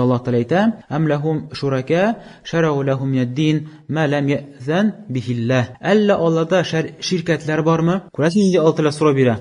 Аллаһ Тәгалә әйтә: "Әм ләһум шурака шәрәу ләһум минәд-дин ма ләм я'зан бихилләһ". Әллә аларда ширкәтләр бармы? Күрәсең, нинди Аллаһ Тәгалә сорау бирә.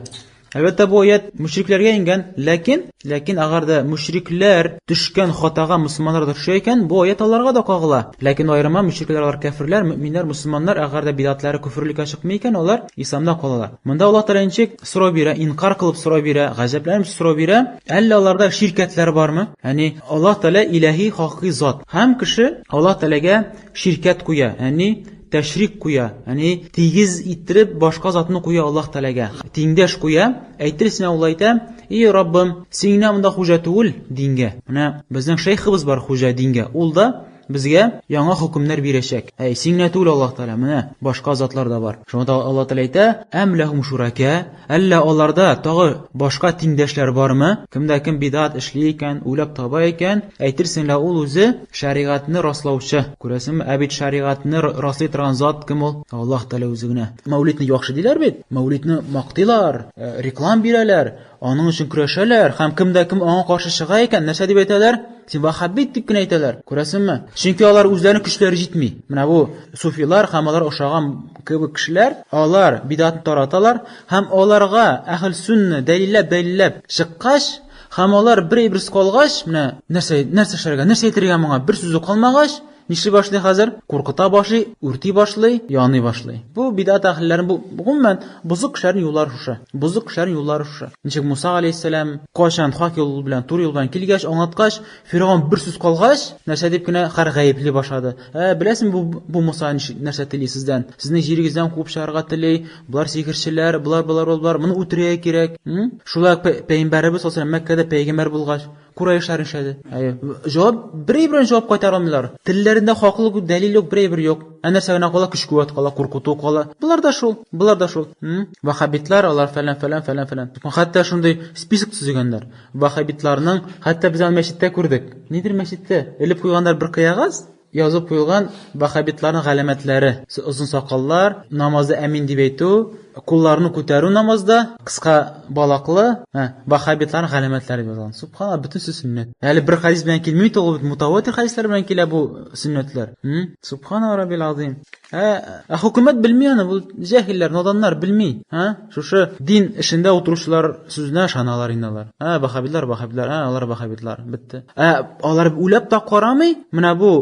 Әлбәттә, бу аят мөшрикләргә иңгән, ләкин, ләкин әгәр дә мөшрикләр төшкән хатага мөселманнар да төшә икән, бу аят аларга да кагыла. Ләкин аерма мөшрикләр алар кәферләр, мөэминнәр мөселманнар, әгәр дә бидатлары көферлеккә чыкмый икән, алар исламда калалар. Монда Аллаһ Тәгалә ничек сорау бирә, инкар кылып сорау бирә, гаҗәпләнеп сорау бирә, әллә аларда ширкәтләр бармы? Ягъни Аллаһ Тәгалә илаһи хакыйкый зат. Һәм кеше Аллаһ Тәгаләгә ширкәт куя, ягъни тәшрик куя, ягъни тигез иттереп башка затны куя Аллаһ Тәгаләгә. Тиңдәш куя, әйтерсең ул әйтә, "И Раббым, син генә монда хуҗа түгел дингә. Менә безнең шәйхыбыз бар хуҗа дингә. Ул да безгә яңа хөкемнәр бирәчәк. Әй, син генә түгел Аллаһ Тәгалә, менә башка затлар да бар. Шуңа да Аллаһ Тәгалә әйтә, "Әм ләһум шурака?" Әллә аларда тагы башка тиңдәшләр бармы? Кемдә кем бидат эшли икән, уйлап таба икән, әйтерсең лә ул үзе шәригатьне раслаучы. Күрәсеңме? Ә бит шәригатьне раслый торган зат кем ул? Аллаһ Тәгалә үзе генә. Мәүлидне яхшы диләр бит. Мәүлидне мактыйлар, реклам бирәләр, аның өчен көрәшәләр һәм кемдә кем аңа каршы чыга икән, нәрсә дип әйтәләр? Син ваххабит дип кенә әйтәләр. Күрәсеңме? Чөнки алар үзләренең көчләре җитми. Менә бу суфилар һәм алар ошаган кебек кешеләр, алар бидатны тараталар һәм аларга әһел сунна дәлилләп дәлилләп чыккач, һәм алар бер әйберсез калгач, менә нәрсә нәрсә эшләргә, нәрсә әйтергә моңа, бер сүзе калмагач, нишли башлый хәзер? Куркыта башлый, үрти башлый, яный башлый. Бу бидат әһелләренең бу гомумән бозык кешеләрнең юллары шушы. Бозык кешеләрнең юллары шушы. Ничек Муса алейһиссәлам кайчан хак юл белән, туры юл белән килгәч, аңлаткач, Фиргавен бер сүз калгач, нәрсә дип кенә хәр гаепли башлады. Ә, беләсең, бу, бу Муса нәрсә тели сездән? Сезнең җирегездән куып чыгарга тели, болар сихерчеләр, болар, болар, болар, моны үтерергә кирәк. Шулай ук пәйгамбәребез саллаллаһу алейһи Мәккәдә пәйгамбәр булгач, Курайшлар нишләде? Әйе. Җавап бер әйбердән җавап кайтара алмыйлар. Телләрендә хаклык, дәлил юк, бер әйбер юк. Ә нәрсә генә кала? Көч-куәт кала, куркыту кала. Болар да шул, болар да шул. Ваххабитлар, алар фәлән, фәлән, фәлән, фәлән. Хәтта шундый список төзегәннәр. Ваххабитларның, хәтта без аны мәчеттә күрдек. Нидер мәчеттә элеп куйганнар бер кыягаз, язып куелган ваххабитларның галәмәтләре. Озын сакаллар, намазда әмин дип әйтү, кулларны күтәрү намазда, кыска балаклы, ваххабитларның галәмәтләре дип язылган. Субханалла, бөтенесе сөннәт. Әле бер хадис белән килми бит ул, мутаватир хадисләр белән килә бу сөннәтләр. Субхана раббил азим. Ә, ә хөкүмәт белми аны, бу җәһилләр, наданнар белми. Ә? Шушы дин эшендә утыручылар сүзенә ышаналар инде алар. Ә, ваххабитлар, ваххабитлар, ә, алар ваххабитлар, бетте. Ә алар уйлап та карамый, менә бу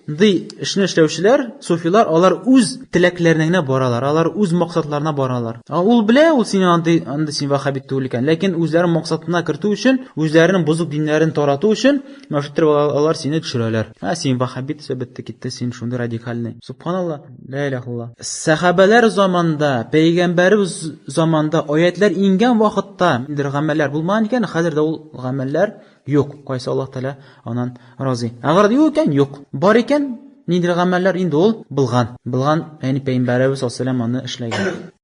ди эшне эшләүчеләр, суфилар, алар үз теләкләренә генә баралар, алар үз максатларына баралар. Ә ул белә, ул сине андый, андый син ваххабит түгел икән, ләкин үзләренең максатына кертү өчен, үзләренең бозык диннәрен тарату өчен, Менә шул иттереп алар сине төшерәләр. Ә син ваххабит, все бетте китте, син шундый радикальный. Субханалла, ла илаһ илlallah. Сәхабәләр заманда, пәйгамбәребез заманда аятлар иңгән вакытта ниндидер гамәлләр булмаган икән, хәзер дә ул гамәлләр юк. Кайсы Аллаһ Тәгалә аннан разый. Әгәр юк икән, юк. Бар икән, ниндидер гамәлләр инде ул булган. Булган, ягъни пәйгамбәребез саллаллаһу алейһи аны эшләгән.